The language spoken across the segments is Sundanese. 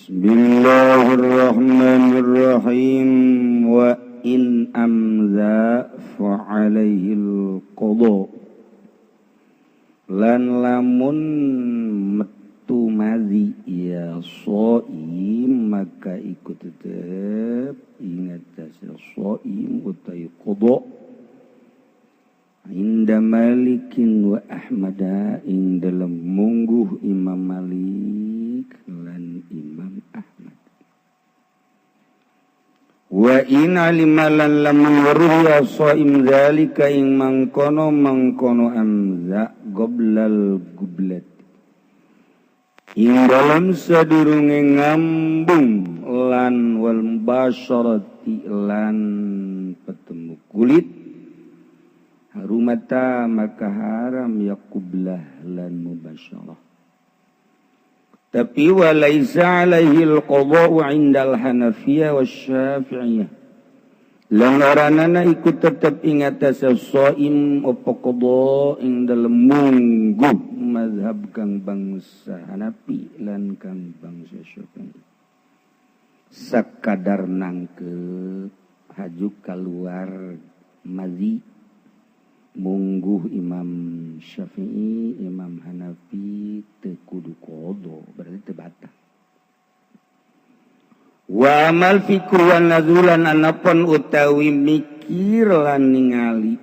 Bismillahirrahmanirrahim. Wa in amza fa alaihi al-qada. Lan lamun metu madzi ya shaim, maka ikut tetep ingat shaim utai qada inda Malikin wa Ahmada, ing dalam mungguh Imam Malik lan Imam Ahmad. Wa in alima lan lamun weruh ya shaim zalika ing mangkono mangkono amza goblal gublat, ing dalam sadurunge ngambung lan wal mubasharati lan petemu kulit, harumata maka haram ya qublah lan mubasyarah. Tapi walaisa alaihi alqada'u indal hanafiyah wasyafi'iyah. Lan oranana ikut tetep ingat shaim apa qada ing dalem mungguh mazhab kang bangsa Hanafi lan kang bangsa Syafi'i. Sakadar nangkep haju keluar madzi mungguh Imam Syafi'i, Imam Hanafi teu kudu qada, berarti teu batal. Wa amal fikru wan nazulan anapun utawi mikir lan ningali.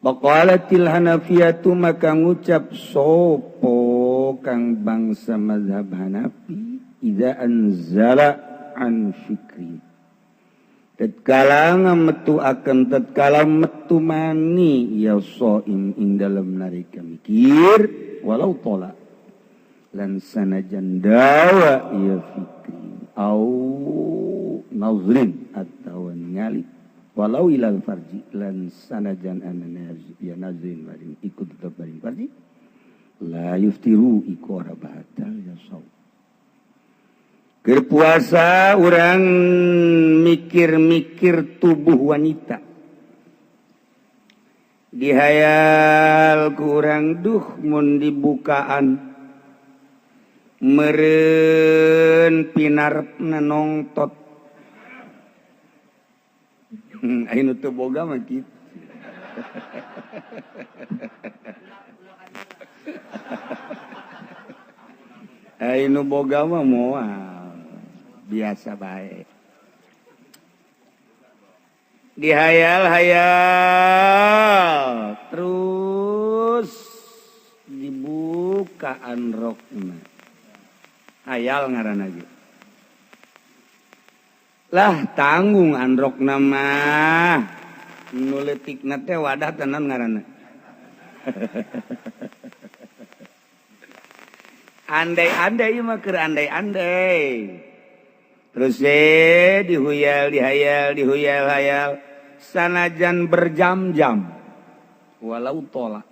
Faqalatil Hanafiyatu maka ngucap sopo kang bangsa mazhab Hanafi, idza anzala an fikri, tatkala metu akan tatkala metu mani ya shaim ing dalem nalika mikir, walau tola lan sanajan dawa ya fikri au nazrin atau ningali, walau ilal farji lan sanajan anana ya nazrin maring ikut tetep maring farji, la yuftiru iku ora batal ya shaum. Keur puasa urang mikir-mikir tubuh wanita, dihayal kurang duh mun dibukaan meren pinarepna nongtot. Ayeuna teu boga mah kitu. Ayeuna boga mah moal biasa baik. Dihayal-hayal terus dibuka anrokna. Hayal ngaranna ge. Lah tanggung anrokna mah. Nu leutikna teh wadah tenan ngaranna. Andai-andai ieu mah keur andai-andai. Terus dihuyal, dihayal, dihuyal, hayal sanajan berjam-jam walau tolak.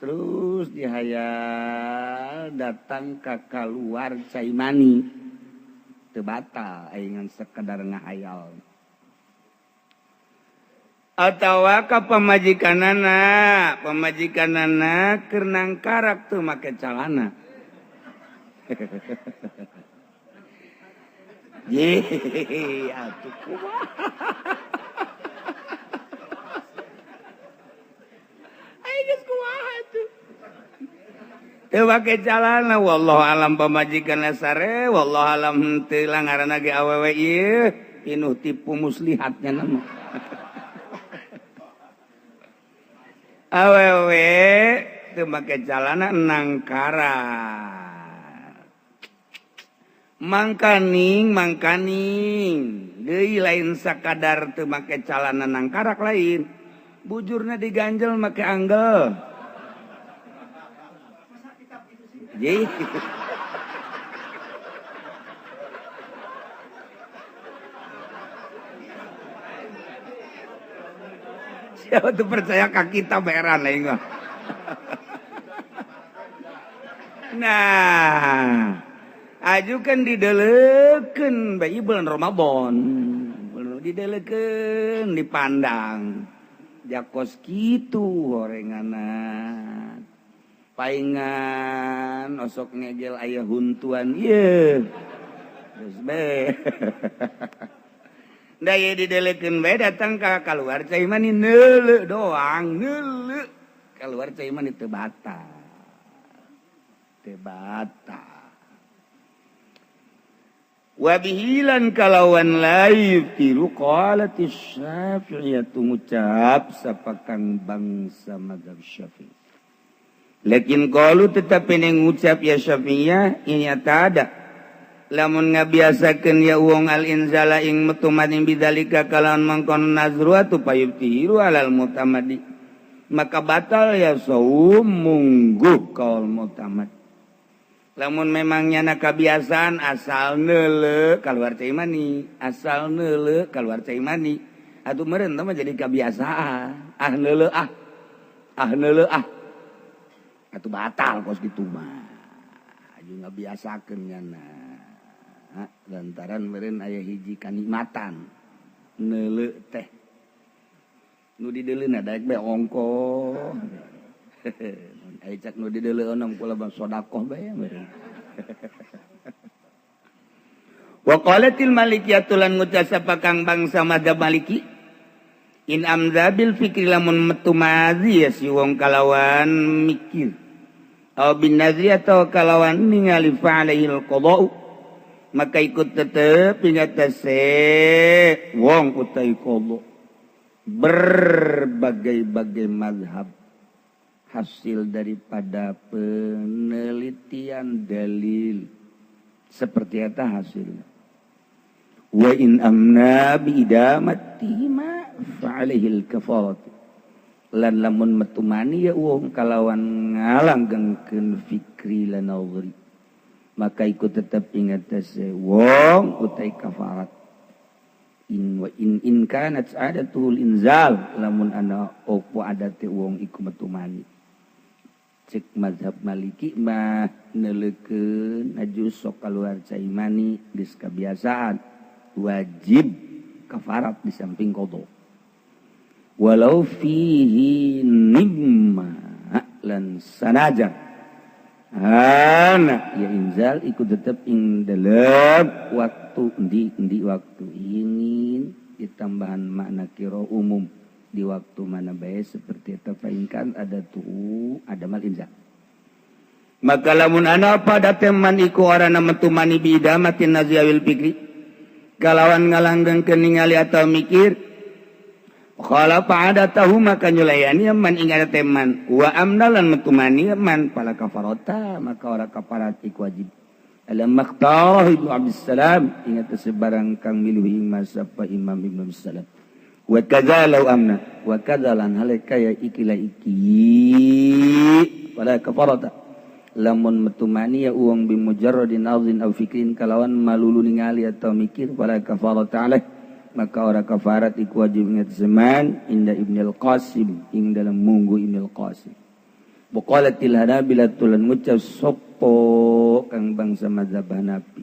Terus dihayal datang ka kaluar cai mani teu batal aing sekedar ngahayal. Atawa ka pamajikanana, pamajikanana keur nangkarak teu make calana. Ye, atuh kumaha. Aing geus kumaha atuh. Teu make calana, wallahu alam pamajikanna sare, wallahu alam henteu lah ngaranna ge awewe ieu pinuh tipu muslihatnya nama. Awewe teu make calana nangkara. Mangkaning mangkaning deui lain sakadar teu make calana nangkarak lain, bujurna diganjel make anggel. Ye. Siapa tuh percaya ka kita beran lain mah. Nah, aju kan didelekeun bae bulan Ramadan. Didelekeun dipandang. Jakos kitu horenganan. Paingan osok ngegel aya huntuan ieu. Geus be. Da ieu didelekeun bae datang ka kaluar cai mani neuleuh doang, neuleuh. Kaluar cai mani teu batal. Teu batal. Wabihilan kalawan laif tiru qalat Syafi'iyah ngucap sapakang bangsa mazhab Syafi'i. Lakin qalu tetapi ngucap ya Syafi'iyah ini ada lamun ngabiasakeun ya wong al inzala ing metu maning bidzalika kalawan mangkon nazru atu payubtiru alal mutamadi maka batal ya saum mungguh kaul mutamad. Lamun memangnya na kebiasaan asal neuleuh kaluar cai mani, asal neuleuh kaluar cai mani, atuh meureun teh mah jadi kebiasaan. Ah neuleuh ah. Ah neuleuh ah. Atuh batal kos kitu mah. Aju ngabiasakeun nyana. Lantaran meureun aya hiji kanikmatan neuleuh teh. Nu dideuleuna daek bae ongkoh. Ai cak nu dideuleu onom kula bang sedekah bae meureun. Wa qalatil malikiyatu lan ngucap sapa kang bangsa madzhab Maliki in amza bil fikri lamun metu mazi ya si wong kalawan mikir aw bin nazri atau kalawan ningali fa alaihil qada'u maka ikut tetep ingatase wong utai qada. Berbagai-bagai mazhab hasil daripada penelitian dalil seperti eta hasilnya. Wa in amna bi idamatihima fa alaihil kafarat. Lan lamun metu mani ya wong kalawan ngalanggengkeun fikri lan nazri maka ikut tetep ingat teh wong utai kafarat. In wa in kanat adatul inzal lamun ana opo adate wong iku metu mani. Cek mazhab Maliki mah neuleukeun aju sok kaluar cai mani geus kabiasaan wajib kafarat di samping qadha. Walau fihi nimma lan sanajan ana ya inzal ikut tetep ing dalem waktu endi waktu ingin ditambahan makna kira umum di waktu mana bae seperti eta fainkan ada tuh ada mal inzal. Maka lamun ana pada teman iku orana metu mani bidamatin naziawil fikri kalawan ngalanggengkeun ningali atau mikir khalafa adatahu maka nyulayani man ing ada teman wa amdalan metu mani man pala kafarata maka ora kafarat iku wajib. Alam makhtarah Ibnu Abdussalam ingat sebarang kang miluhi masa pa Imam Ibnu Abdussalam. Wa kadza law amna wa kadza lan halaka ya ikila iki wala kafarata lamun metu mani ya uang bi mujarradin azin aw fikrin kalawan malulu ningali atau mikir wala kafarata alaih maka ora kafarat iku wajib ingat zaman inda Ibnu Al-Qasim ing dalam munggu Ibnu Al-Qasim. Waqalatil Hanabila tulan ngucap sopo kang bangsa mazhab Hanafi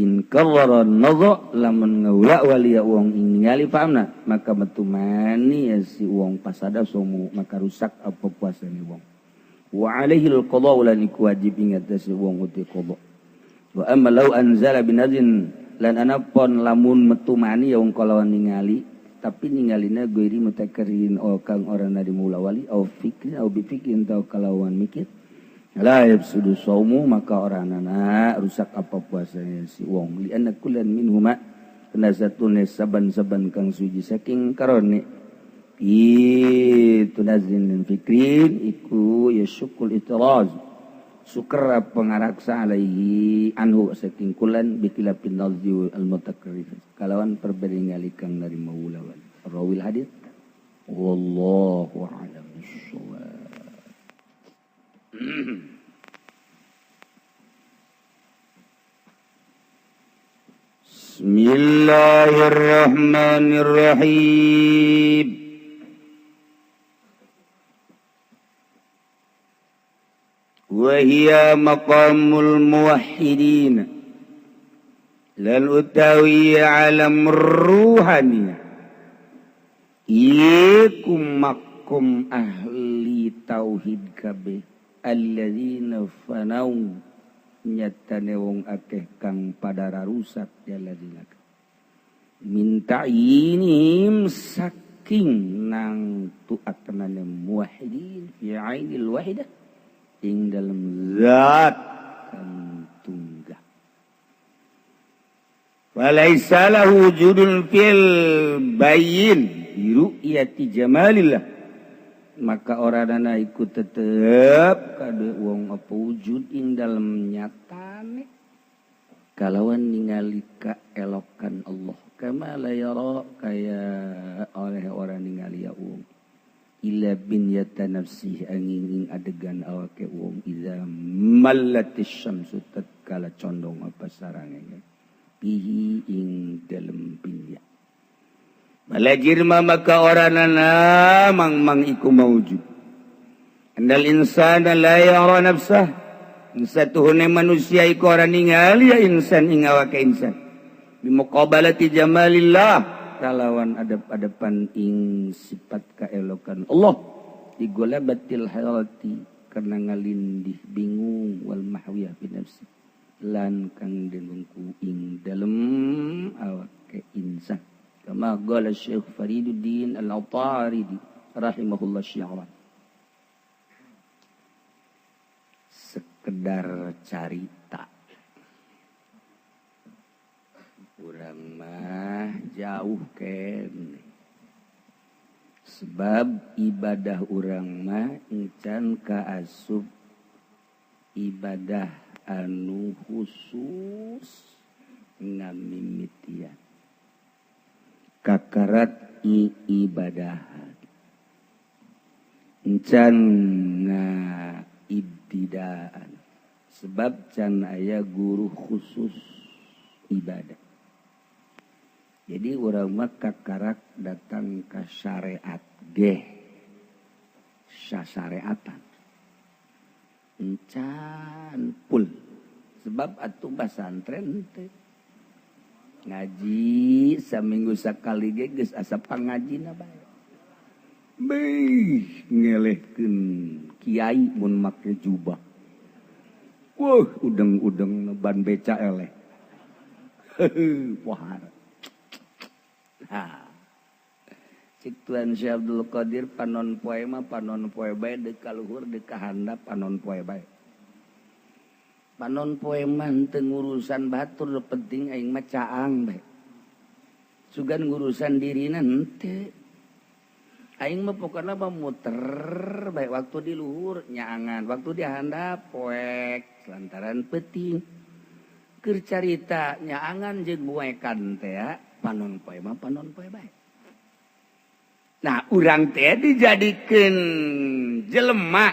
in karrara nadha lamun ngaula waliya wong ing ningali famna maka metu mani ya si wong pasada somu maka rusak apa puasane wong wa alaihi alqada lan iku wajib ingat si wong uti qada. Wa amma law anzala binazin lan anapon lamun metu mani ya wong kalawan ningali tapi ningalina guiri mutakarrin o kang ora nadi mula wali au fikrin au bi fikrin tau kalawan mikir la yafsudu saumu maka oranana rusak apa puasanya si wong li anna kullan minhuma kana satune saban-saban kang suci saking karone itu nazin fikrin iku yashukul itiraz sukra pengaraksa alaihi anhu saking kulan bikilapin nazzi al mutakarrif kalawan perbedaan kang dari maulawan rawil hadits wallahu a'lam bissawab. Bismillahirrahmanirrahim. Wa hiya maqamul muwahhidin lan utawi alam ruhaniyah iku makom ahli tauhid kabeh Alladzina fanau nyatane wong akeh kang pada rusak ya alladzina minta inim saking nang tuatnane muwahhidin fi ainil wahidah ing dalem zat kang tunggal. Walaisa lahu wujudun fil bayin bi ru'yati jamalillah, maka ora ana iku tetep kade wong apa wujud ing dalem nyatane kalawan ningali kaelokan Allah, kama la yara kaya oleh orang ningali ya wong illa binyata nafsihi angin ing adegan awake wong iza mallatis syamsu tatkala condong apa sarangenge bihi ing dalem binya. Balajirma maka oranana mang-mang iku maujud. Andal insana la yara nafsah, satuhune manusia iku ora ningali ya insan ing awake insan bimuqabalati jamalillah kalawan adep-adepan ing sifat kaelokan Allah digolabatil hayati karena ngalindih bingung wal mahwiyah bi nafsi lan kang denungku ing dalem awake insan, kama qala Syekh Fariduddin Al-Ataridi rahimahullah syi'ran. Sekedar carita urang mah jauh kene, sebab ibadah urang mah encan kaasup ibadah anu khusus ngamimitian kakarat ibadahan encan ngaibtidaan, sebab can aya guru khusus ibadah. Jadi urang mah kakarak datang ka syariat geh sasyariatan encan pul, sebab atuh pasantren teh ngaji saminggu sakali ge geus asa pangajina bae. Beuh ngelehkeun kiai mun make jubah. Wah, udeng-udeng ban beca eleh. Pohar. Ha. Cik Tuan Syekh Abdul Qadir panon poe mah panon poe bae deuk ka luhur deuk ka handap panon poe bae. Panon poe mah teu ngurusan batur, penting aing mah caang bae. Sugan ngurusan dirina henteu. Aing mah pokona mah muter bae waktu di luhur nyaangan, waktu di handap poek lantaran penting. Keur carita nyaangan jeung buekan teh panon poe mah panon poe bae. Nah, urang teh dijadikeun jelema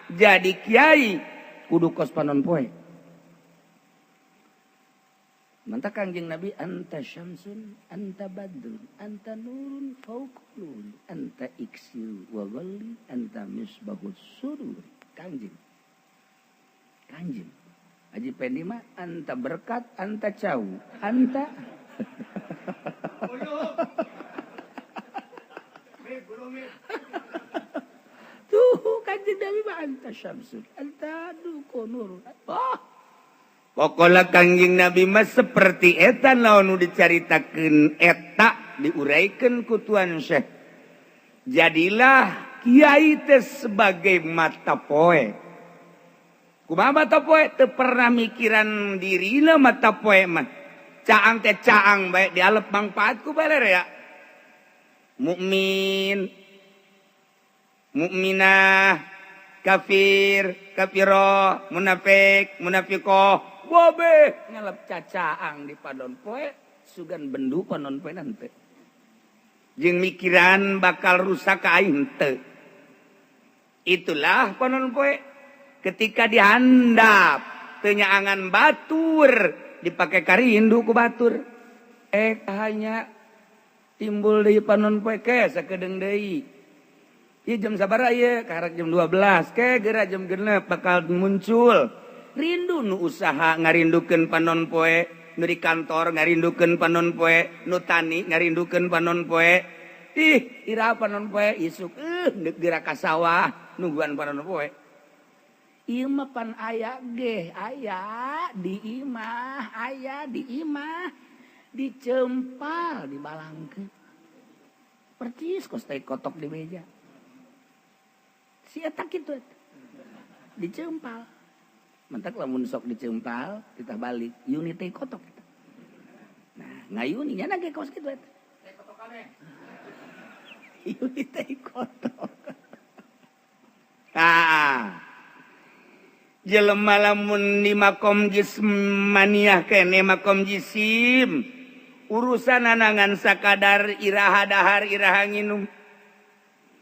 jadi kiai kudu kos panon poe. Mantap Kangjeng Nabi anta syamsun anta badrun anta nurun fauq nur anta iksir wa ghalli anta misbahus sudur. Kangjeng. Kangjeng. Haji Pendi mah anta berkat anta cau anta tuh Kangjeng Nabi mah anta syamsun anta nurun. Oh. Pokoknya Kangjeng Nabi mah seperti eta lawan nu dicaritakeun eta diuraikan ku Tuan Syekh. Jadilah kiai teh sebagai mata poe. Kumaha mata poe? Teu pernah mikiran dirina mata poe mah. Caang teh caang bae dialep mangfaat ku baler ya. Mukmin, mukminah, kafir, kafiro, munafik, munafikoh. Bobe ngalap cacaang di panon poe sugan bendu panon poe nanti jeung mikiran bakal rusak ka aing teu. Itulah panon poe ketika dihandap teu nyaangan batur dipake karindu ku batur hanya timbul deui panon poe ke sakedeung deui ieu jam sabaraha ieu karek jam 12 ke geura jam 6 bakal muncul. Rindu nu usaha ngarindukeun panon poe, nu di kantor ngarindukeun panon poe, nu tani ngarindukeun panon poe. Ih, ira panon poe isuk deuk geura ka sawah nungguan panon poe. Ieu mah pan aya ge, aya di imah, aya di imah, dicempal, dibalangkeun. Percis kos tai kotok di meja. Si eta kitu eta. Dicempal. Mentak lamun sok dicempal, kita balik unit tai kotok eta. Nah, ngayuni nya ge kos kitu eta. Tai kotok aneh. Unit tai kotok. Ah. Jelema lamun di makom jismaniah kene, makom jisim, urusan anangan sakadar iraha dahar, iraha nginum,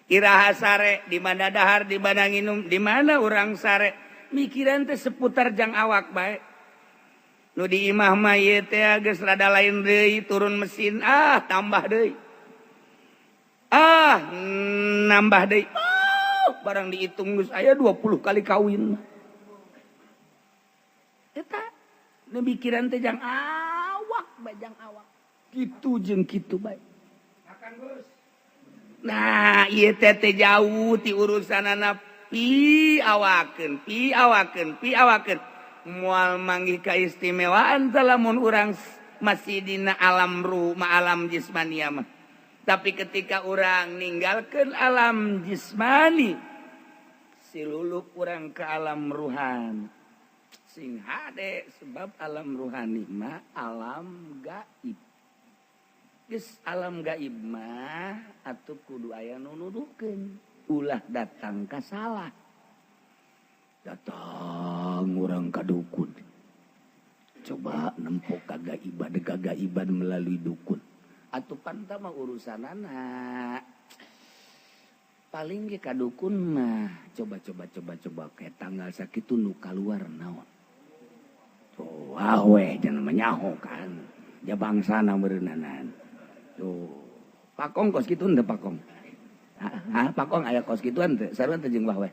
iraha sare, di mana dahar, di mana nginum, di mana urang sare, mikiran teh seputar jang awak bae. Nu di imah mah ieu teh geus rada lain deui, turun mesin, ah, tambah deui, ah, nambah deui. Oh, barang dihitung geus aya 20 kali kawin. Eta nu mikiran teh jang awak bae, jang awak kitu jeung kitu bae. Makan, Gus. Nah, ieu teh teh jauh ti urusanana pi awakeun, pi awakeun, pi awakeun. Moal manggih kaistimewaan teh lamun urang masih dina alam rumah, alam jismania mah. Tapi ketika urang ninggalkeun alam jismani, siluluk urang ke alam ruhani. Sing hade, sebab alam ruhani mah alam gaib. Geus alam gaib mah atuh kudu aya nu nuduhkeun. Ulah datang ka salah. Datang urang ka dukun. Coba nempok kagaiban, kagaiban melalui dukun. Atuh panta mah urusanana. Paling ge ka dukun mah coba, coba, coba, coba, kayak tanggal sakitu nu kaluar naon. Tuh, weh, jangan menyaho kan. Ja bangsana meureunnanan. Tuh. Pakong kos kitu henteu, pakong? Hah, pakong aya kos kituan teu? Sarua teu jeung wah weh?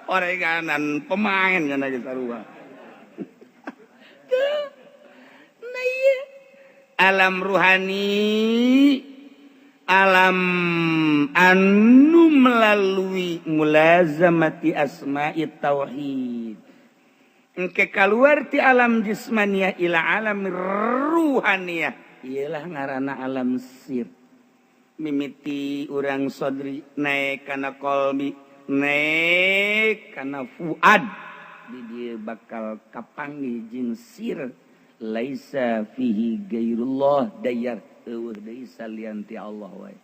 Orenganan pemain nya ge sarua. Tuh. Nah, iya. Alam ruhani, alam anu melalui mulazamati asma'i tauhid. Engke keluar ti alam jismaniyah ila alam ruhaniyah. Iyalah ngaranna alam sir. Mimiti urang sodri naik kana kolbi, naik kana fuad. Di dia bakal kapanggih jeung sir, laisa fihi gairullah dayar, eueuh deui salian ti Allah wae.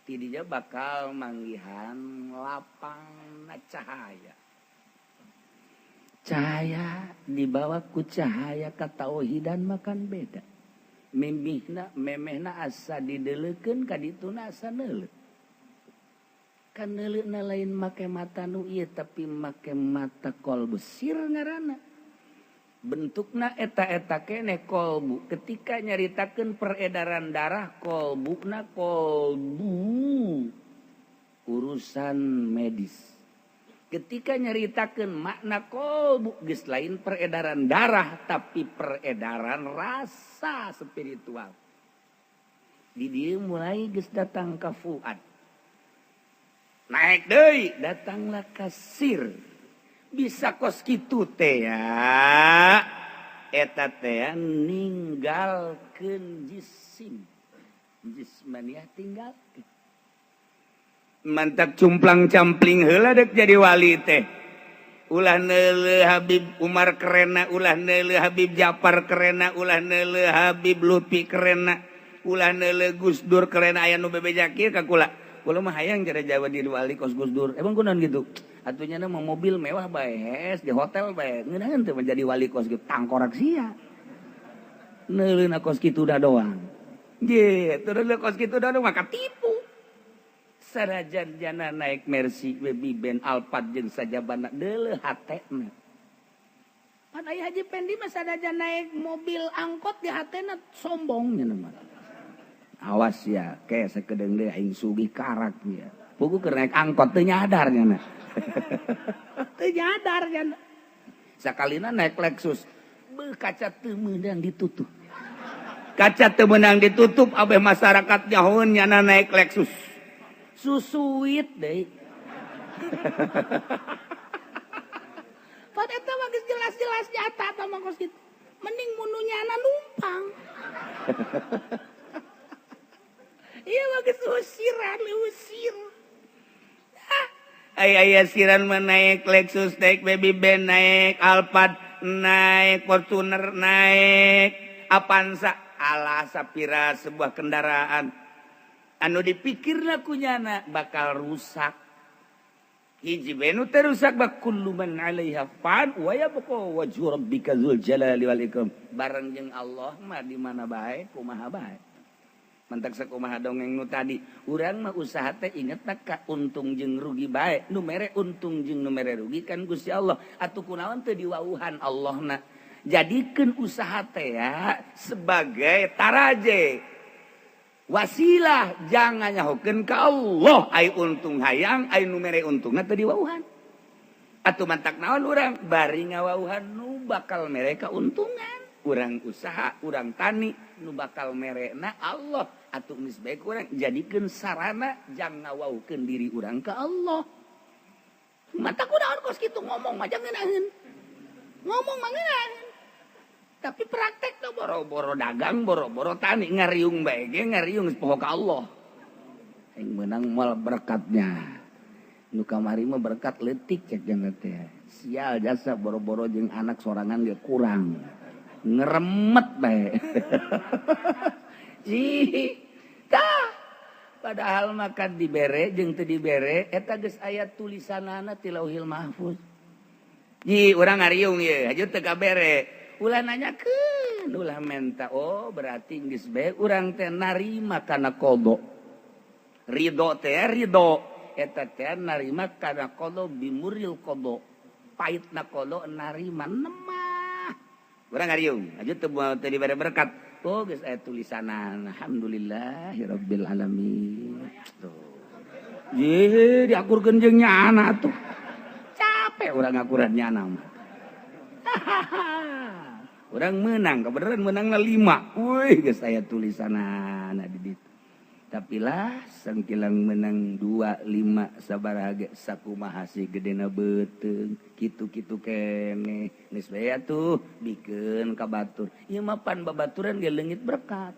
Ti dinya bakal manggihan lapangna cahaya. Cahaya dibawa ku cahaya katauhidan makan beda. Mimihna memehna asa dideulekeun ka dituna asa neuleuk. Kan neuleukna lain make mata nu ieu, tapi make mata kolbu, sir ngaranna. Bentukna eta-eta keneh kolbu. Ketika nyaritakeun peredaran darah, kolbuna kolbu urusan medis. Ketika nyaritakeun makna kolbu geus lain peredaran darah, tapi peredaran rasa spiritual. Di dieu mulai geus datang ka fuad. Naik deui, datanglah ka sir. Bisa kos kitu teh ya. Eta teh ninggalkeun jisim. Jismaniah tinggalkeun. Mantak cumplang campling heula dek jadi wali teh. Ulah neuleuh Habib Umar kerena, ulah neuleuh Habib Japar kerena, ulah neuleuh Habib Lutfi kerena, ulah neuleuh Gus Dur kerena. Aya nu bebeja kieu ka kula. Kula mah hayang cara Jawa di wali kos Gus Dur. Emang kunaon gitu? Atunya mah mobil mewah bae, hes di hotel bae. Ngeunaheun teh menjadi wali kos gitu, tangkorak sia. Neuleuna kos kitu da doang. Gitu, neuleuna kos kitu da doang maka tipu. Sanajan jana naik Mercy, Baby Ben, Alphard jeung sajabana, deuleuh hatena. Pan aya Haji Pendi mah sanajan naik mobil angkot di hatena sombong nya mah. Awas ya, kayak sakedeung deui aing sugih karak ya. Pugu keur naik angkot teu nyadar nya. Teu nyadar nya. Sakalina naik Lexus, beuh, kaca teu meunang ditutup. Kaca teu meunang ditutup, abeh masyarakat nyahoeun nyana naik Lexus. Susuit deui. Pan eta mah geus jelas-jelas nyata eta mah kos kitu. Mending mununyana numpang. Ieu mah geus usiran, usir. Ay aya siran mah naik Lexus, naik Baby Band, naik Alphard, naik Fortuner, naik Avanza, alah sapira sebuah kendaraan. Anu dipikirna kunyana bakal rusak. Hiji benu teh rusak bak kullu man 'alaiha fan wa yabqa wajhu rabbika dzul jalali wal ikram. Bareng jeung Allah mah di mana bae kumaha bae. Mantak sakumaha dongeng nu tadi, urang mah usaha teh inget ka untung jeung rugi bae. Nu mere untung jeung nu mere rugi kan Gusti Allah. Atuh kunaon teu diwauhan Allahna. Jadikeun usaha teh ya sebagai taraje. Wasilah jangan nyahokeun ka Allah ai untung hayang ai nu mere untungna teu diwauhan. Atuh mantak naon urang bari ngawauhan nu bakal mere kauntungan. Urang usaha, urang tani nu bakal merena Allah. Atuh geus bae urang jadikeun sarana jang ngawaukeun diri urang ka Allah. Mantak kunaon kos kitu ngomong mah ngeunaheun. Ngomong mah ngeunaheun. Tapi praktek tuh boro-boro dagang, boro-boro tani ngariung bae ge ngariung geus poho ka Allah. Aing meunang moal berkatnya. Nu kamari mah berkat leutik cek jeung teh. Sial jasa boro-boro jeung anak sorangan ge kurang. Ngeremet bae. Cih. Tah. Padahal makan dibere jeung teu dibere eta geus aya tulisanana ti Lauhil Mahfuz. Ji urang ngariung ieu, haju teu kabere. Ulah nanyakeun, ulah menta. Oh, berarti geus bae urang teh narima kana qada. Ridho teh ridho, eta teh narima kana qada bimuril qada. Paitna qada narima nemah. Urang ngariung, aju teu teu dibere berkat. Oh, geus aya tulisanan. Alhamdulillahirabbil alamin. Tuh. Ye, diakurkeun jeung nyana atuh. Capek urang ngakuran nyana mah. Orang menang, kebenaran menangna 5. Wih, geus aya tulisanana di ditu. Tapi lah sangkilang menang 2 5 sabaraha ge sakumaha sih gedena beuteung, kitu-kitu keneh. Geus bae atuh bikeun ka batur. Ieu mah pan babaturan ge leungit berkat.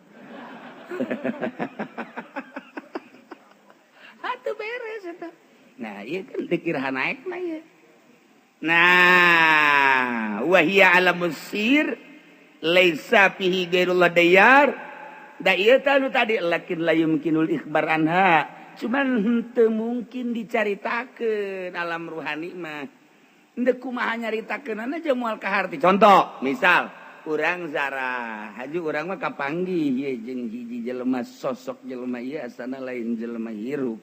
Atuh beres eta. Nah, ieu kan dikira naekna ieu. Nah, wahia alamus sir laisa fihi ghairullah dayar. Da ieu teh anu tadi lakin la yumkinul ikhbar anha. Cuman henteu mungkin dicaritakeun alam ruhani mah. Henteu kumaha nyaritakeunana jeung moal kaharti. Contoh, misal urang zarah, haju urang mah kapanggih ieu jeung hiji jelema sosok jelema ieu asana lain jelema hirup.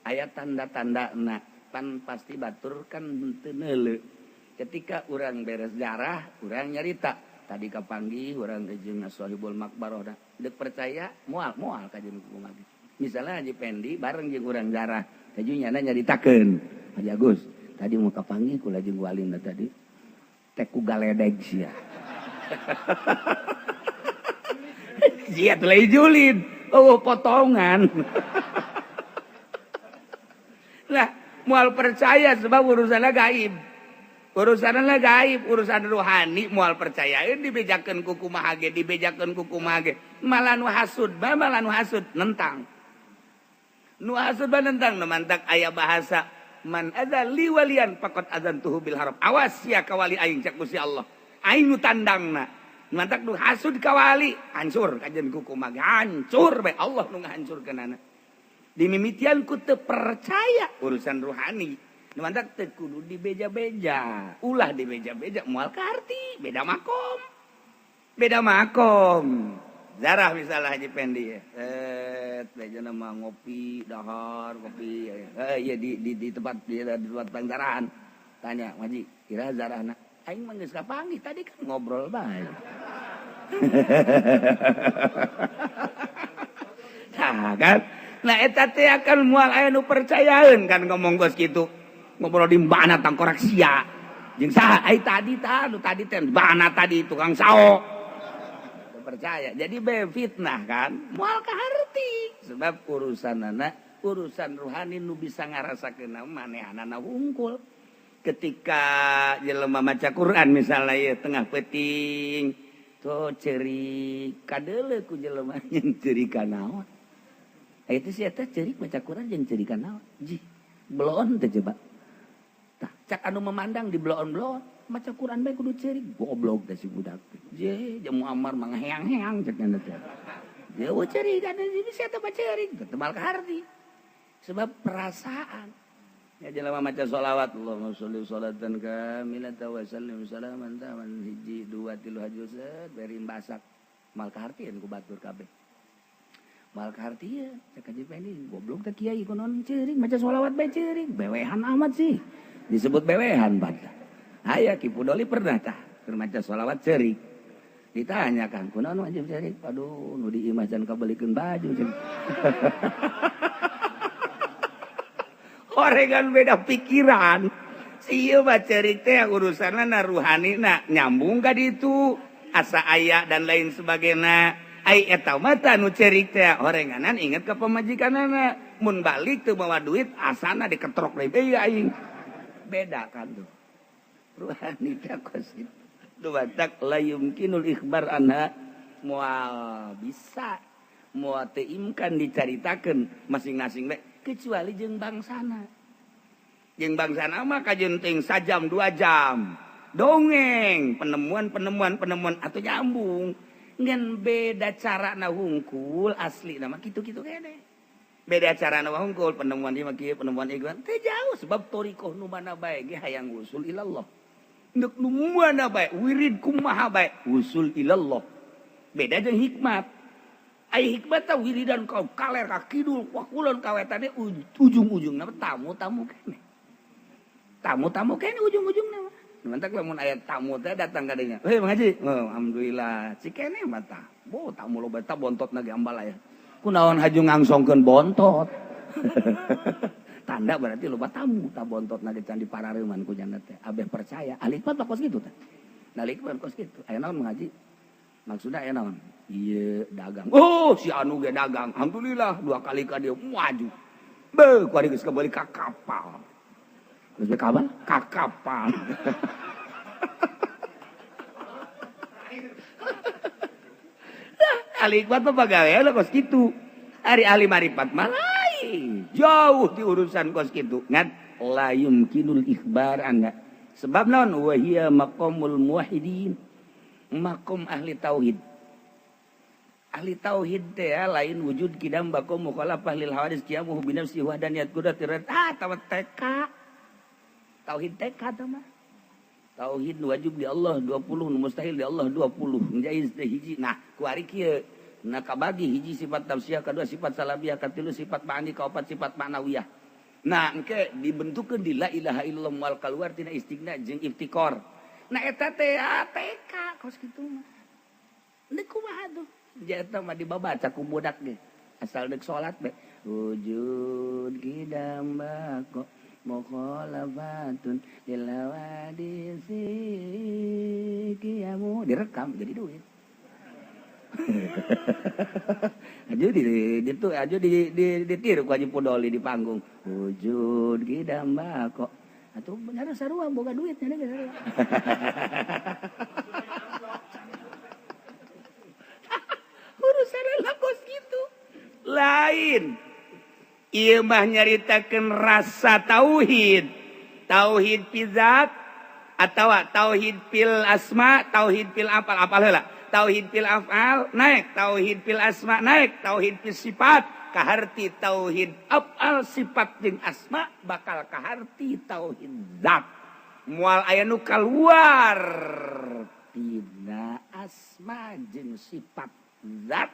Aya tanda-tandana. Pan pasti batur kan henteu neuleu. Ketika urang beres darah, urang nyarita. Tadi kapanggih urang jeung sahibul makbarah da. Deuk percaya moal moal ka jeung kumaha. Misalnya Haji Pendi bareng jeung urang darah, haju nyana nyaritakeun. Haji Agus, tadi mau kapanggih kula jeung walina tadi. Teh ku galedeg sia. Sia teh lain julid. Oh, potongan. Lah mual percaya sebab urusannya gaib. Urusannya gaib, urusan rohani mual percayaeun dibejakeun ku kumaha ge, dibejakeun ku kumaha ge. Malah nu hasud, malah nu hasud nentang. Nu hasud mah nentang, nu mantak aya bahasa man adza li walian faqad adzantuhu bil harab. Awas sia ka wali aing cek Gusti Allah. Aing nu tandangna. Nu mantak nu hasud ka wali, hancur kajeun ku kumaha ge, hancur bae Allah nu ngahancurkeunana. Dimimitian ku teu percaya urusan ruhani. Nu mantak teu kudu dibeja-beja. Ulah dibeja-beja moal kaharti, beda makom. Beda makom. Zarah misalnya Haji Pendi ya. Bejana mah ngopi, dahar, kopi. Iya di tempat di tempat panzarahan. Tanya, "Haji, kira zarahna?" Aing mah geus kapanggih tadi kan ngobrol bae. Tah kan? Nah eta teh akan moal aya nu percayaeun kan ngomong geus kitu. Ngobrol di mana tangkorak sia. Jeung saha ai tadi tah nu tadi teh bana tadi tukang sao. Percaya. Jadi be fitnah kan moal kaharti sebab urusanana Urusan ruhani nu bisa ngarasakeun manehanana wungkul. Ketika jelema maca Quran misalnya ya tengah peuting tuh ceurik kadeuleu ku jelema jeung ceurik naon. Itu si eta ceurik maca Quran jeung ceurik naon. Jih, bloon teh coba. Tah, cak anu memandang di bloon-bloon maca Quran bae kudu ceurik, goblok teh si budak. Je, jeung Muammar mah heang-heang cek nya teh. Je ceurik kan si eta mah ceurik, tebal ka harti. Sebab perasaan. Ya jelema maca sholawat Allahumma sholli sholatan kamilatan wa sallim salaman taman hiji dua tilu hajusat beri basak mal kahartieun ku batur kabeh. Mal kahartieun cek Haji Pendi goblok teh kiai kunaon ceurik maca sholawat bae ceurik bewehan amat sih disebut bewehan bantah. Aya Ki Pudoli pernah tah keur maca sholawat ceurik ditanyakan kunaon wajib ceurik aduh nu di imah can kabelikeun baju ceurik. Oregan beda pikiran. Sieu mah ceurik teh urusanna ruhanina nyambung ka ditu asa aya dan lain sebagainya. Ai eta mah tah nu ceurik teh orenganan inget ka pamajikanana. Mun balik teu bawa duit asana diketrok deui aing. Beda kan tuh. Ruhani teh kos kitu. Du batak la yumkinul ikhbar anha moal bisa moal teu imkan dicaritakeun masing-masing bae. Kecuali jeung bangsana. Jeung bangsana mah kajenting sajam 2 jam. Dongeng, penemuan atau nyambung. Ngan beda carana hungkul asli nama kitu-kitu kene. Beda carana hungkul penemuan ieu mah kieu, penemuan ieu teu jauh sebab thariqah nu mana bae ge hayang usul ilallah. Ndek nu mana bae wirid kumaha bae usul ilallah. Beda jeung hikmat. Ai hikmat tah wiridan kau kaler ka kidul ka kulon ka wetane ujung-ujungna tamu-tamu kene. Tamu-tamu kene ujung-ujungna mah. Mantak lamun aya tamu teh datang ka dinya. Heuh Mang Haji. Oh, alhamdulillah. Cikene mah tah. Bo tamu loba tah bontotna ge ambal aya. Kunaon haju ngangsongkeun bontot. Tanda berarti loba tamu tah bontotna ge can diparareuman ku nyana teh. Abeh percaya. Ahli hikmat mah kos kitu tah. Nah, ahli hikmat kos kitu. Aya naon Mang Haji? Maksudna aya naon? Iya dagang. Oh si anu ge dagang. Alhamdulillah 2 kali ka dia maju. Beuh ku ari geus kabeuli ka kapal. Geus ka kapal? Ka kapal. Ahli hikmat mah pagawean kos kitu. Ari ahli marifat mah lain. Jauh di urusan kos kitu. Ngan la yumkinul ikhbar anha. Sebab naon wa hiya maqamul muwahhidin. Maqam ahli tauhid. Ahli tauhid teh lain wujud kidam baqa mukhalafah lil hawadis qiyamuhu bi nafsihi wahdaniyat qudratir tawa TK. Tauhid TK teh mah. Tauhid wajib di Allah 20, nu mustahil di Allah 20, jaiz teh hiji. Nah, ku ari kieu. Nah kabagi hiji sifat nafsiyah, kadua sifat salabiyah, katilu sifat ma'ani, kaopat sifat ma'nawiyah. Nah, engke dibentukkeun di la ilaha illallah moal kaluar tina istighna jeung iftikor. Nah eta teh TK kos kitu mah. Deuk kumaha tuh? Jeta mah dibabaca ku budak ge. Asal deuk salat be. Wujud kidam bako mukhalafatun lil hawadisi qiyamu direkam jadi duit. Aju di ditu aju di ditiru ku Haji Pudoli di panggung. Wujud kidam bako. Atuh bener sarua boga duit nya ge sarua. Urusan kos gitu. Lain. Ieu mah nyaritakeun rasa tauhid. Tauhid fi zat atawa tauhid fil asma, tauhid fil afal, apal heula. Tauhid fil afal naik, tauhid fil asma naik, tauhid fil sifat, kaharti tauhid afal sifat jeung asma bakal kaharti tauhid zat. Moal aya nu kaluar tina asma jeung sifat zat,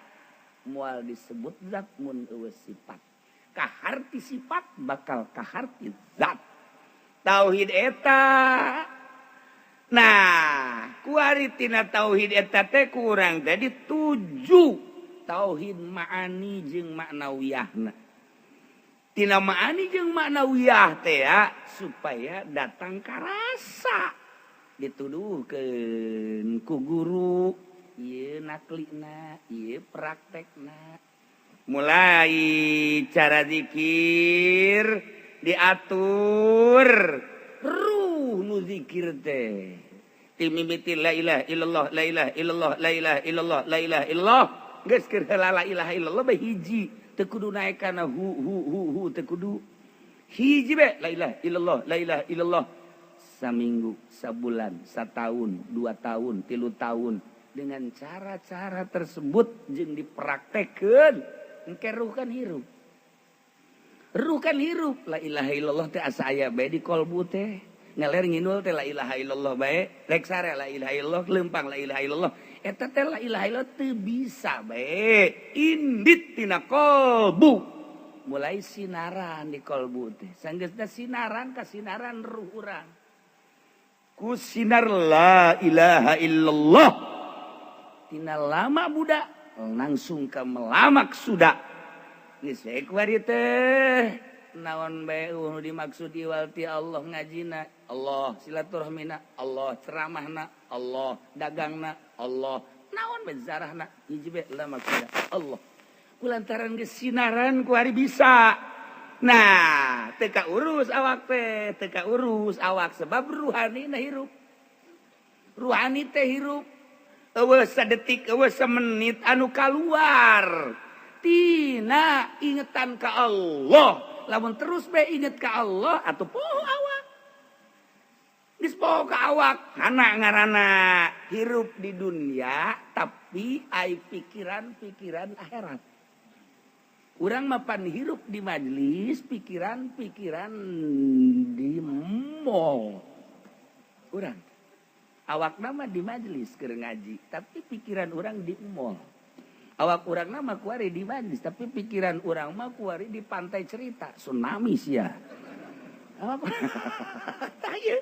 moal disebut zat mun eueuh sifat. Kaharti sifat bakal kaharti zat. Tauhid eta. Nah, kuari tina tauhid eta teh kurang teh dituju tauhid ma'ani jeung maknawiyahna. Tina ma'ani jeung maknawiyah teh ya, supaya datang karasa dituduhkeun ku guru ieu naklina, ieu praktekna. Mulai cara zikir diatur ruh nu zikir teh timimiti la ilaha illallah la ilaha illallah la ilaha illallah la ilaha illallah geus keur la ilaha illallah bae hiji teu kudu naek kana hu hu hu hu teu kudu hiji bae la ilaha illallah la ilaha illallah saminggu sabulan satahun 2 tahun 3 tahun dengan cara-cara tersebut jeung dipraktekkeun engke ruh kan hirup ruh kan hirup la ilaha illallah teh asa aya bae di kolbu teh ngaler nginul teh la ilaha illallah bae rek sare la ilaha illallah leumpang la ilaha illallah eta teh la ilaha illallah teu bisa bae indit tina kolbu mulai sinaran di kolbu teh sanggeusna sinaran ka sinaran ruh urang ku sinar la ilaha illallah tina lama budak langsung ke melamak sudah geus we kuari teh naon bae nu dimaksud iwal ti Allah ngajina Allah silaturahmina Allah ceramahna Allah dagangna Allah naon bae zarahna hiji bae la maksudna Allah kulantaran geus sinaran ku ari bisa. Nah teu ka urus awak teh teu ka urus awak sebab ruhani na hirup ruhani teh hirup eueuh sadetik eueuh semenit anu kaluar tina ingetan ka Allah. Lamun terus bae inget ka Allah atuh poho awak geus poho ka awak kana ngaranna hirup di dunia tapi ai pikiran-pikiran akhirat. Urang mapan hirup di majelis pikiran-pikiran di mall. Urang awak nama di majelis keur ngaji tapi pikiran urang di mall. Awak urang nama kuari di majelis tapi pikiran urang mah kuari di pantai cerita tsunami sia. Awak tah ieu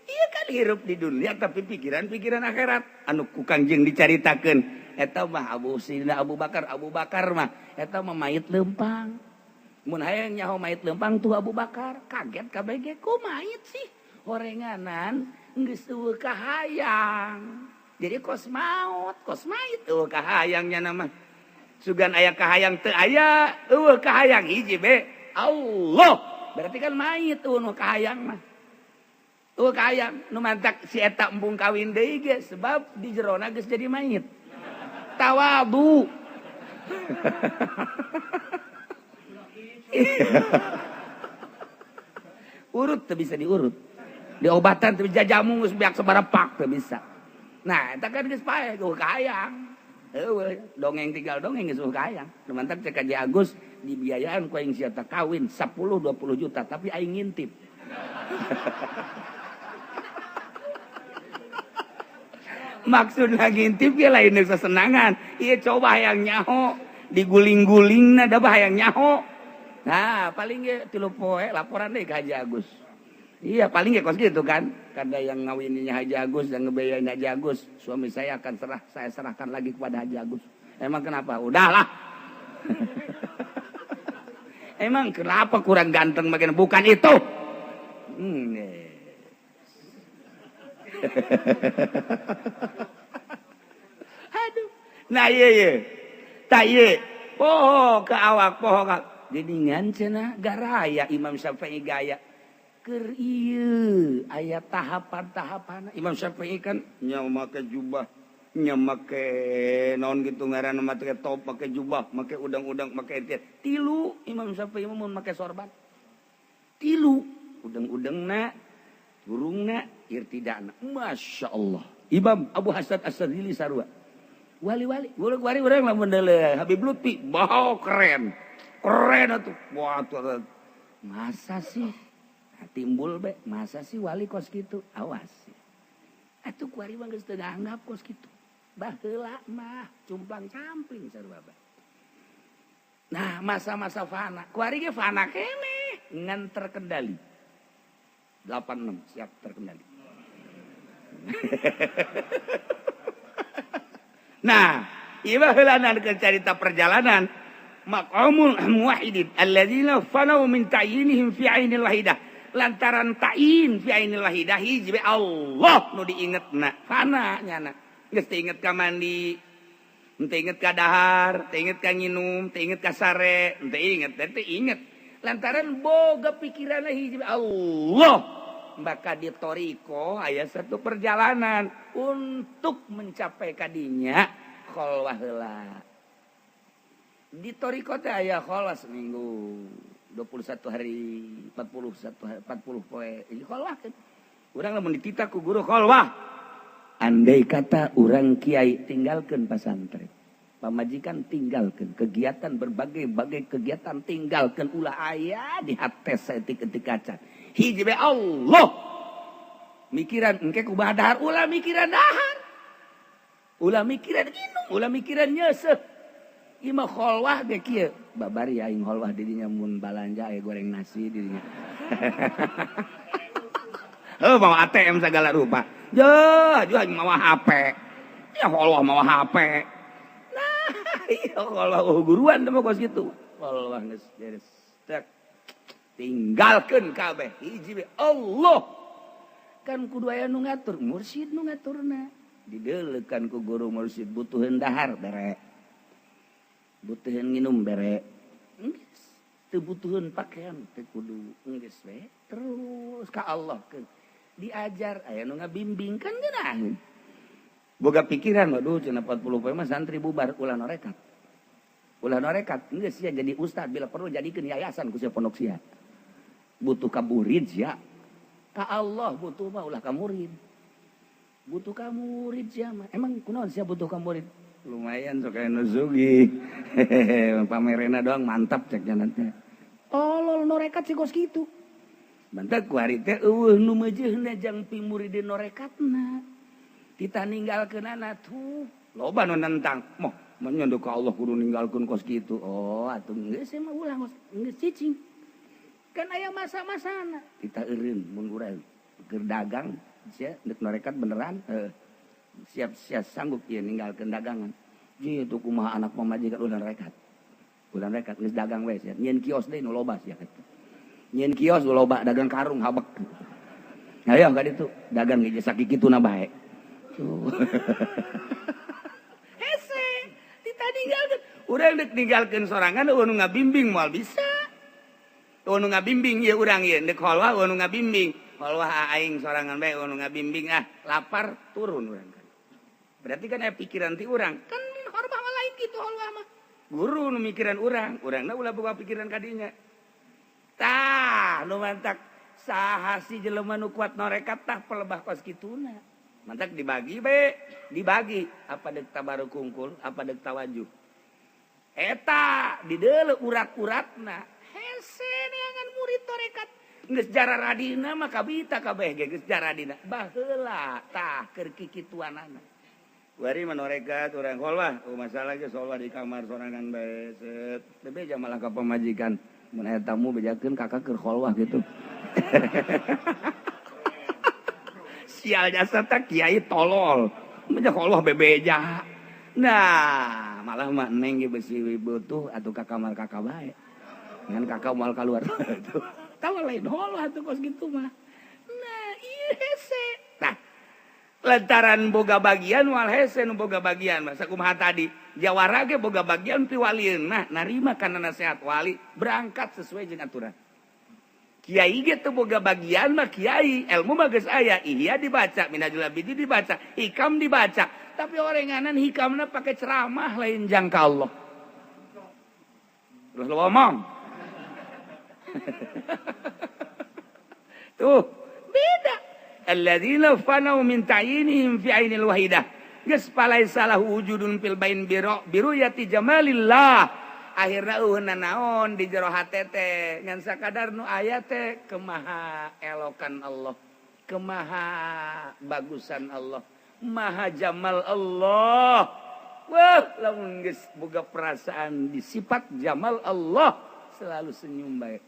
ieu kan hirup di dunia tapi pikiran-pikiran akhirat anu ku Kangjeng dicaritakeun eta mah Abu Sina Abu Bakar mah eta mah mayit lempang. Mun hayang nyaho mayit lempang tuh Abu Bakar kaget kabeh ge ku mayit sih horenganan geus eueuh kahayang. Jadi kos maut kos mayit eueuh kahayangnya nama. Sugan aya kahayang teu aya eueuh kahayang hiji be Allah. Berarti kan mayit eueuh nu kahayang mah. Eueuh kahayang nu mantak si eta embung kawin deui ge sebab di jerona geus jadi mayit. Tawadu. Urut teu bisa diurut. Diobatan teu bisa jamu geus beak sabarapak teu bisa. Nah, eta kan geus paeh eueuh kahayang. Eueuh dongeng tinggal dongeng geus eueuh kahayang. Nu mantak cek Haji Agus dibiayaan ku aing sia kawin 10 20 juta tapi aing ngintip. Maksudna ngintip ya lain sesenangan. Ieu coba hayang nyaho, diguling-gulingna da hayang nyaho. Nah, paling ge 3 poe laporan deui ka Haji Agus. Iya, paling ge kos gitu kan. Kada yang ngawininya Haji Agus dan ngebiayain Haji Agus, suami saya akan saya serahkan lagi kepada Haji Agus. Emang kenapa? Udahlah. Emang kenapa kurang ganteng makin bukan itu. Aduh. Nah ieu ye. Tah ieu. Poho ke awak poho ka. Geningan cenah garaya Imam Syafi'i gaya. Keur ieu aya tahapan-tahapan. Imam Syafi'i kan nya make jubah, nya make naon gitu ngaranna make top, make jubah, make udang-udang, make etiet. Tilu Imam Syafi'i mun make sorban. Tilu udang-udangna, burungna, irtidana. Masya Allah. Imam Abu Hasan As-Sadzili sarua. Wali-wali, wali urang lamun deuleu Habib Lutfi, wow keren. Keren atuh. Wah tuh. Masa sih timbul be, masa sih wali kos kitu? Awas. Atuh kuari mah geus teu dianggap kos kitu. Baheula mah cumplang-campling sarua bae. Nah, masa-masa fana, kuari ge fana keneh ngan terkendali. 86 siap terkendali. Nah, ieu heulanan keur carita perjalanan maqamul muwahhidin alladzina fanau min ta'yinihim fi ainil wahidah. Lantaran ta'yin fi ainil wahidah hiji be Allah nu diingetna fana nyana. Geus teu inget ka mandi, Henteu inget ka dahar, teu inget ka nginum, teu inget ka sare, henteu inget, teu inget. Lantaran boga pikiranna hiji Allah. Maka di toriko aya satu perjalanan untuk mencapai kadinya kholwah heula. Di toriko teh aya kholwah seminggu, 21 hari, 41 hari, 40 poe. Ini kholwah kan. Urang lamun dititah ku guru kholwah. Andai kata urang kiai tinggalkan pasantren, pamajikan tinggalkan, kegiatan berbagai-bagai kegiatan tinggalkan, ulah aya di hate saeutik-eutik kaca. Hiji be Allah. Mikiran engke kumaha dahar, ulah mikiran dahar. Ulah mikiran minum, ulah mikiran nyeuseuh. Ieu mah kholwah ge kieu. Babari aing kholwah di dinya mun balanja aya goreng nasi di dinya. Heuh, mawa ATM segala rupa. Jeuh, aing mawa HP. Ya kholwah mawa HP. Nah, iya kholwah oh, guruan teh mah kos kitu. Kholwah geus beres. Tek. Tinggalkeun kabeh hiji we Allah. Kan kudu aya nu ngatur, mursyid nu ngaturna. Dideuleukan ku guru mursyid butuheun dahar bere. Butuheun nginum bere. Geus. Teu butuheun pakaian teu kudu geus we. Terus ka Allah keun. Diajar aya nu ngabimbing kan geunaheun. Boga pikiran waduh cenah 40 poe mah santri bubar ulah norekat. Ulah norekat geus sia jadi ustad bila perlu jadikeun yayasan ku sia pondok sia. Butuh ka murid sia. Ka Allah butuh mah ulah ka murid. Butuh ka murid sia mah. Emang kunaon sia butuh ka murid? Lumayan sok aya nu sugih. Pamerena doang mantap cek nya teh. Tolol norekat sih kos kitu. Mantak ku hari teh eueuh nu meujeuhna jang pimuridin norekatna. Kita ninggalkeunana tuh loba nu nentang. Moh menyondok ka Allah kudu ninggalkeun kos kitu. Oh atuh geus mah ulah geus cicing. Kan aya masa-masana. Kita eureun mun urang keur dagang sia deuk norekat beneran heuh. Siap siap sanggup ieu ninggalkeun dagangan. Ji itu kumaha anak pamajikan ulah norekat. Ulah norekat geus dagang we sia. Nyieun kios deui nu loba sia kitu. Nyieun kios nu loba dagang karung habek. Ayo ka ditu dagang ge sakikituna bae. Tuh. Hese, kita ninggalkeun. Urang deuk ninggalkeun sorangan eueuh nu ngabimbing moal bisa. Eueuh nu ngabimbing ieu urang ieu deuk kholwah eueuh nu ngabimbing. Kholwah aing sorangan bae eueuh nu ngabimbing ah, lapar turun urang kan. Berarti kan aya pikiran ti urang. Kan kholwah mah lain kitu kholwah mah. Guru nu mikiran urang, urangna ulah boga pikiran kadinya. Tah, nu mantak saha si jelema nu kuat norekat tah pelebah kos kituna. Mantak dibagi be, dibagi apa deuk tabaruk kungkul, apa deuk tawajuh. Eta dideuleu urat-uratna. Hese neangan murid torekat. Geus jararadina mah kabita kabeh ge geus jaradina. Baheula tah keur kikituanana. Wari mah norekat urang kholwah, oh masalah ge kholwah di kamar sorangan bae set. Bebeja malah ka pamajikan. Mun aya tamu bejakeun kakak keur kholwah gitu. Sial jasa teh kiai tolol. Beja kholwah bebeja. Nah, malah mah neng ge besi butuh atuh ka kamar kakak bae. Ngan kakak moal keluar. Tahu lain kholwah atuh kos gitu mah. Nah, ieu hese. Nah, lantaran boga bagian wal hese nu boga bagian mah sakumaha tadi. Jawara ge boga bagian ti walieun mah narima kana nasihat wali berangkat sesuai jeung aturan. Kiai ge teu boga bagian mah kiai, ilmu mah geus aya, Ihya dibaca, Minhajul Abidin dibaca, Hikam dibaca, tapi orenganan hikamna pakai ceramah lain jang ka Allah. Terus lu ngomong. Tuh, beda. Alladzina fanau min ta'yinihim fi ainil wahidah. Geus palaisa lahu wujudun fil bain biruyati jamalillah. Akhirna eueuh nanaon di jero hate teh ngan sakadar nu aya teh kemaha elokan Allah, kemaha bagusan Allah, maha jamal Allah. Wah, lamun geus boga perasaan di sifat jamal Allah selalu senyum bae.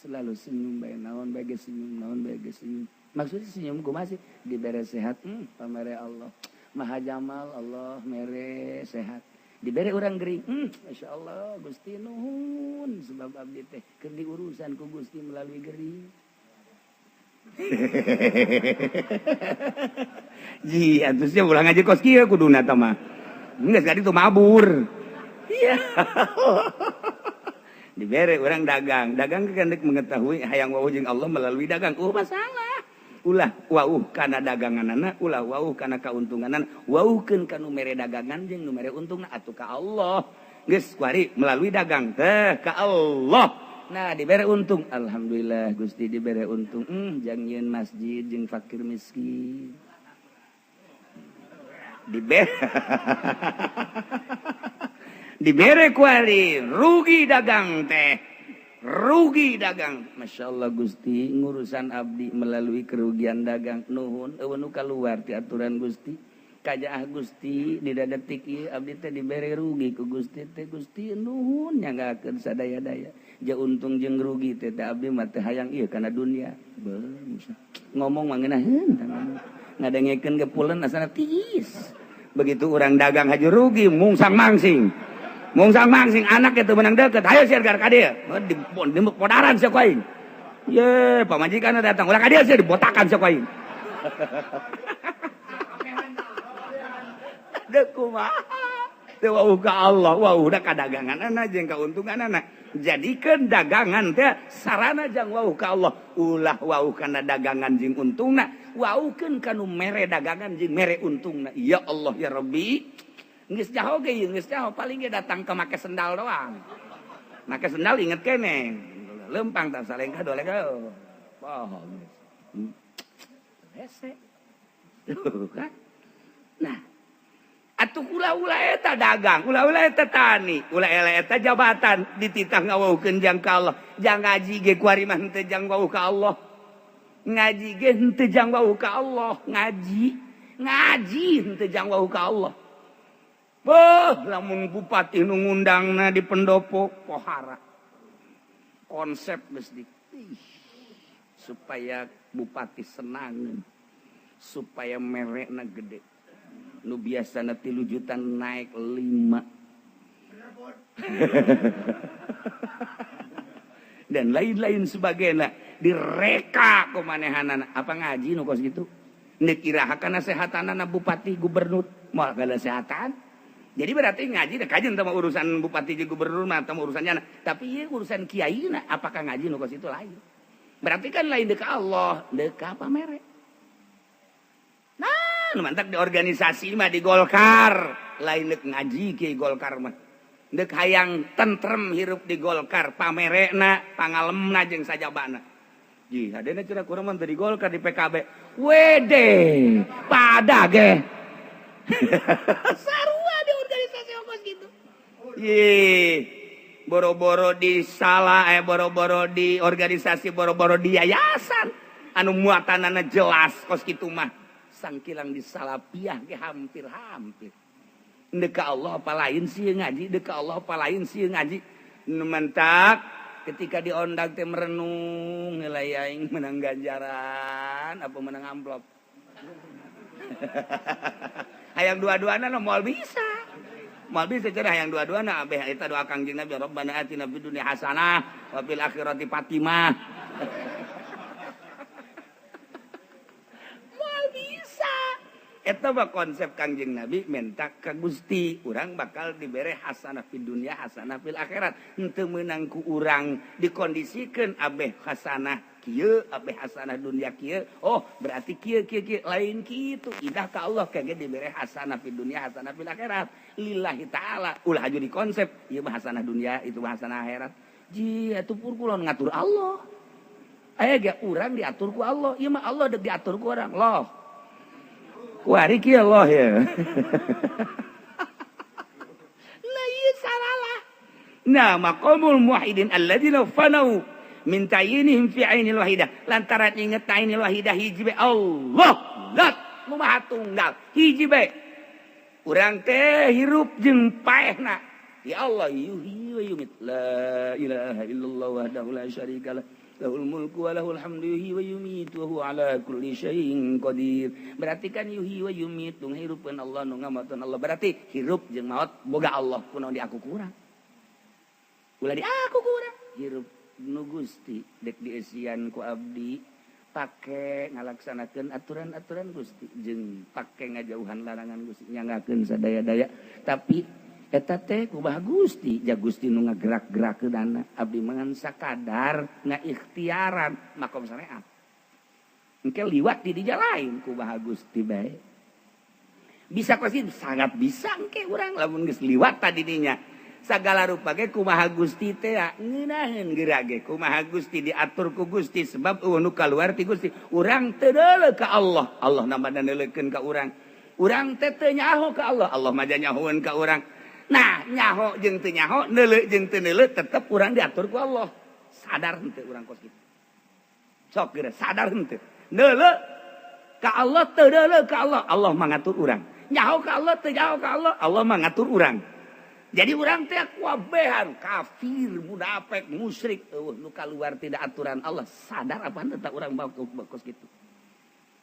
Selalu senyum bae, naon bae geus senyum, naon bae geus senyum. Maksudnya senyum kumaha sih? Dibere sehat, pamere Allah. Maha jamal Allah mere sehat. Dibere urang gering, Masya Allah Gusti nuhun sebab abdi teh keur diurusan ku Gusti melalui gering. Ji, atuh sia ulah ngaji kos kieu kuduna tah mah. Geus ka ditu mabur. Iya. Dibere orang dagang. Dagang kan dek mengetahui hayang wawuh jeung Allah melalui dagang. Oh masalah. Ulah wawuh kana daganganana, ulah wawuh kana kauntunganana, wawuhkeun ka nu mere dagangan jeung nu mere untungna atuh ka Allah. Geus kuari melalui dagang teh ka Allah. Nah dibere untung, alhamdulillah Gusti dibere untung. Jang nyieun masjid jeung fakir miskin. Dibere dibere kuari rugi dagang teh. Rugi dagang. Masya Allah Gusti ngurusan abdi melalui kerugian dagang. Nuhun eueuh nu kaluar ti aturan Gusti. Kajaah Gusti di detik ieu abdi teh dibere rugi ku Gusti teh Gusti nuhun nyanggakeun sadaya-daya. Ja untung jeung rugi teh teh abdi mah teh hayang ieu kana dunia. Beuh ngomong mah ngeunaheun ngadengekeun ge pulen asana tiis. Begitu urang dagang haji rugi mungsang mangsing. Mungsang mangsing anak itu menang deket, ayo siar ka dieu. Di podaran sia ku aing. Ye, pamajikan datang, ulah ka dieu sia dibotakan sia ku aing. Deuk kumaha? Teu wawuh ka Allah, wawuh da kadaganganana jeung kauntunganana. Jadikeun dagangan teh sarana jang wawuh ka Allah, ulah wawuh kana dagangan jeung untungna, wawuhkeun ka nu mere dagangan jeung mere untungna. Ya Allah ya Rabbi. Geus jaho ge ieu, geus jaho paling ge datang ke make sendal doang. Make sendal inget kene. Lempang tah salengkah dua lengkah. Bohong. Hese. Tuh kan. Nah, atuh ulah-ulah eta dagang, ulah-ulah eta tani, ulah-ulah eta jabatan dititah ngawauhkeun jang ka Allah. Jang ngaji ge kuari mah henteu jang wawuh ka Allah. Ngaji ge henteu jang wawuh ka Allah, ngaji. Ngaji henteu jang wawuh ka Allah. Beuh, lamun bupati nu ngundangna di pendopo pohara. Konsep geus di supaya bupati senang, supaya merekna gede. Nu biasana 3 juta naik 5. Dan lain-lain sebagainya direka kumanehanana. Apa ngaji nu kos kitu? Neuk iraha kana sehatanana bupati gubernur, moal kana sehatan. Jadi berarti ngaji deh kajian sama urusan bupati jeung gubernur mah sama urusannya. Tapi ieu urusan kiaina apakah ngaji nu kos itu lain. Berarti kan lain deuk Allah, deuk apa mere. Nah, nu mantak di organisasi mah di Golkar, lain deuk ngaji kiai Golkar mah. Deuk hayang tentrem hirup di Golkar, pamerekna, pangalemna jeung sajabana. Ji, hadena cenah kurang mah di Golkar di PKB. Wede, pada ge. Sarua di organisasi ongkos gitu. Ye, boro-boro di salah, boro-boro di organisasi, boro-boro di yayasan. Anu muatanana jelas kos kitu mah. Sangkilang di salapiah ge hampir-hampir. Deuk ka Allah apa lain sih ngaji, deuk ka Allah apa lain sih ngaji. Nu mentak ketika diondang teh merenung nilai aing menang ganjaran apa menang amplop. Hayang dua-duana no moal bisa. Moal bisa cenah hayang dua-duana abeh eta doa Kangjeng Nabi Rabbana atina fid dunya hasanah wa fil akhirati Fatimah. Moal bisa. Eta mah konsep Kangjeng Nabi menta ka Gusti, urang bakal dibere hasanah fid dunya hasanah fil akhirat. Henteu meunang ku urang dikondisikeun abeh hasanah kieu, abeh hasanah dunya kieu. Oh, berarti kieu kieu kieu lain kitu. Idah ka Allah kage dibere hasanah fid dunya hasanah fil akhirat. Lillahi taala. Ulah aju di konsep ieu mah hasanah dunya, itu mah hasanah akhirat. Ji atuh pur kulon ngatur Allah. Aya ge urang diatur ku Allah, ieu mah Allah deuk diatur ku urang. Loh. Kuari kieu Allah ya. Lah ieu salah. Nah, maqamul muwahhidin alladzina fanau min ta'yinihim fi ainil wahidah. Lantaran inget ainil wahidah hiji bae Allah zat nu maha tunggal hiji bae. Urang teh hirup jeung paehna. Ya Allah yuhyi wa yumit. La ilaha illallah wahdahu la syarikalah. Lahul mulku wa lahul hamdu yuhyi wa yumiit wa huwa ala kulli syai'in qadir. Berarti kan yuhyi wa yumiit nu ngahirupkeun Allah nu ngamotkeun Allah. Berarti hirup jeung maot boga Allah kunaon di aku kurang. Ulah di aku kurang. Hirup nu Gusti dek dieusian ku abdi Pake ngalaksanakeun aturan-aturan Gusti jeung pake ngajauhan larangan Gusti nyangakeun sadaya-daya tapi eta teh kumaha Gusti ja Gusti nu ngagerak-gerakeunana abdi mah ngan sakadar ngaikhtiaran makom syariat engke liwat di dinya lain kumaha Gusti bae bisa pasti sangat bisa engke urang lamun geus liwat tadi dinya sagala rupa ge kumaha Gusti teh ngeunaheun geura ge kumaha Gusti diatur ku Gusti sebab eueuh nu kaluar ti Gusti urang teu deuleu ka Allah Allah nambah neuleukeun ka urang urang teh teu nyaho ka Allah Allah mah nyahoeun ka urang nah nyaho jeung teu nyaho neuleu jeung teu neuleu tetep urang diatur ku Allah sadar henteu urang kos kitu sok geura sadar henteu neuleu ka Allah teu deuleu ka Allah Allah mah ngatur urang nyaho ka Allah teu nyaho ka Allah Allah mah ngatur urang. Jadi urang teh kuabehan kafir, munafik, musyrik, eueuh nu kaluar tidak aturan Allah. Sadar apa henteu tah urang kos kitu.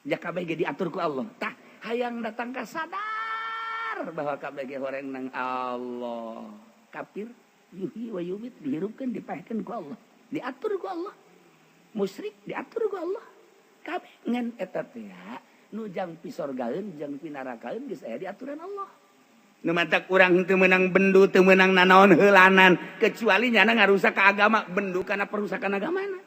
Ja kabeh ge diatur ku Allah. Tah hayang datang ka sadar bahwa kabeh ge horeng nang Allah. Kafir yuhyi wa yumit dihirupkeun dipaehkeun ku Allah. Diatur ku Allah. Musyrik diatur ku Allah. Kabeh ngan eta teh nu jang pisorgaeun jang pinarakaeun geus aya di aturan Allah. Nu matak urang teu meunang bendu teu meunang nanaon heulanan kecuali nyana ngarusak ka agama bendu kana perusakan agamana.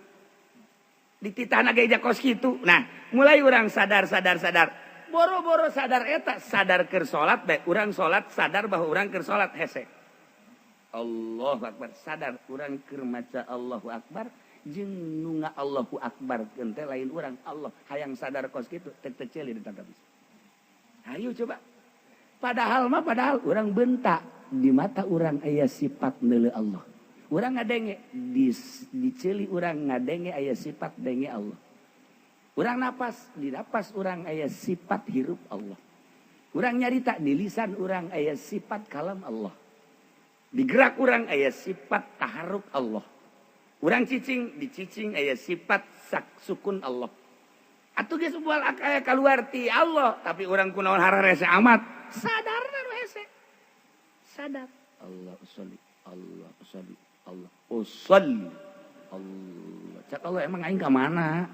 Dititahna ge kos kitu. Nah, mulai urang sadar sadar sadar. Boro-boro sadar eta sadar keur salat bae urang salat sadar bahwa urang keur salat hese. Allahu akbar sadar urang keur maca Allahu akbar jeung nu nga Allahu akbar keun teh lain urang Allah hayang sadar kos kitu teu teu ceuli ditangkap. Hayu coba. Padahal mah padahal urang bentak di mata urang aya sifat neuleu Allah. Urang ngadenge di ceuli urang ngadenge aya sifat denge Allah. Urang napas di napas urang aya sifat hirup Allah. Urang nyarita di lisan urang aya sifat kalam Allah. Di gerak urang aya sifat taharruk Allah. Urang cicing di cicing aya sifat sak sukun Allah. Atuh geus moal aya kaluar ti Allah tapi urang kunaon hararese amat. Sadar nu hese. Sadar. Allah usolli, Allah usolli, Allah usolli. Allah. Cak Allah emang aing ka mana?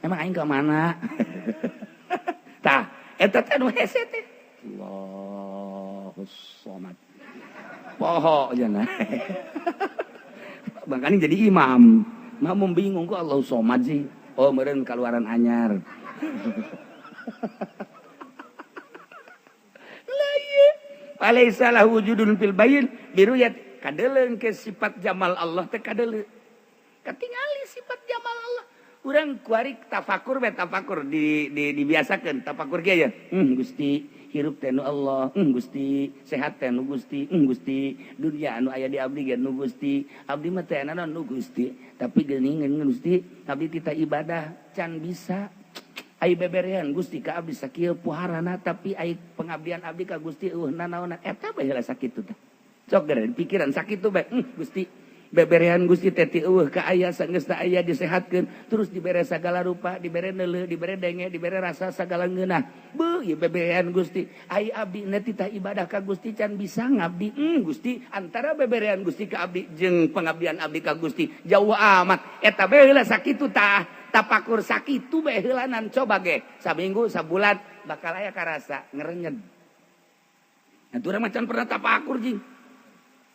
Emang aing ka mana? Tah, eta teh nu hese teh. Allahus samad. Poho jana. Bang Kani jadi imam. Makmum bingung kok Allahu somad sih. Oh, meureun kaluaran anyar. Falaisa lahu wujudun fil bayin biruyat kadeleung ke sifat jamal Allah teh kadeleung. Katingali sifat jamal Allah. Urang kuari tafakur bae tafakur di dibiasakeun tafakur ge ya. Gusti hirup teh nu Allah, Gusti sehat teh nu Gusti, Gusti dunia anu aya di abdi ge nu Gusti. Abdi mah teh nu Gusti, tapi geuningan Gusti abdi tita ibadah can bisa. Ai beberean Gusti ka abdi sakieu puharana tapi ai pengabdian abdi ka Gusti eueuh nanaonan eta bae heula sakitu teh. Sok geura pikiran sakitu bae. Gusti beberean Gusti teh ti eueuh ka aya sageus aya disehatkeun terus dibere sagala rupa, dibere neuleuh, dibere denge, dibere rasa sagala ngeunah. Beuh ieu beberean Gusti. Ai abdi na titah ibadah ka Gusti can bisa ngabdi. Gusti antara beberean Gusti ka abdi jeung pengabdian abdi ka Gusti jauh amat. Eta bae heula sakitu tah. Tapakur sakitu bae heulanan coba ge saminggu sabulan bakal aya karasa ngerenyed. Atuh urang mah can pernah tapakur jing.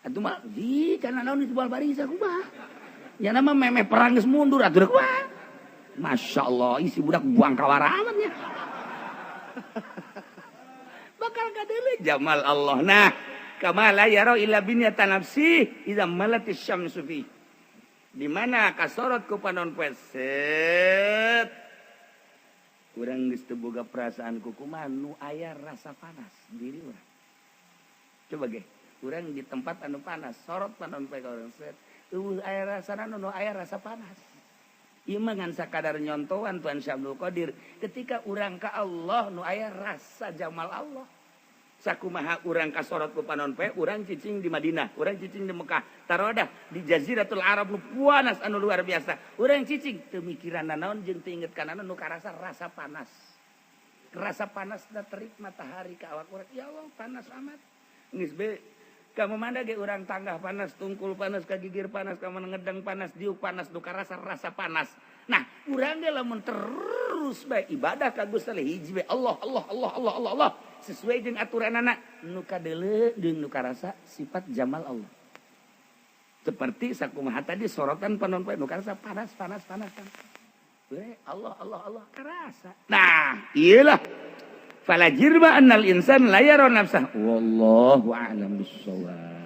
Atuh mah di can naon di bal barisa kumaha. Nya mah memeh perang geus mundur atuh kumaha. Masyaallah isi budak buang kawaraman nya. Bakal kadeuleu jamal Allah. Nah, kama la yara illa binyata nafsi idza malatis syamsu fi. Di mana kasorot ku panon poe set. Urang geus teu boga perasaan kukumaha nu aya rasa panas diri urang. Coba ge, urang di tempat anu panas, sorot panon poe ka urang set. Eueuh aya rasana nu aya rasa panas. Ieu mah ngan sakadar nyontohan Tuhan Syabdul Qadir ketika urang ka Allah nu aya rasa jamal Allah. Sakumaha urang kasorot ku panon poe, urang cicing di Madinah, urang cicing di Mekah, tarodah di Jaziratul Arab nu panas anu luar biasa. Urang cicing teu mikiran nanaon jeung teu inget kana nu karasa rasa panas. Rasa panas da terik matahari ka awak urang. Ya Allah, panas amat. Geus be kamu mana ge urang tanggah panas, tungkul panas, kagigir panas, kamu ngedang panas, diuk panas, nu karasa rasa panas. Nah, urang ge lamun terus bae ibadah ka Gusti Allah, hiji bae, Allah, Allah, Allah, Allah, Allah, Allah, sesuai jeung aturanana, nu kadeuleu jeung nu karasa sifat jamal Allah. Seperti sakumaha tadi sorotan panon poe, nu karasa panas, panas, panas, panas. We, Allah, Allah, Allah karasa. Nah, iyalah. Fala jirma annal insan la yara nafsah. Wallahu a'lam bissawab.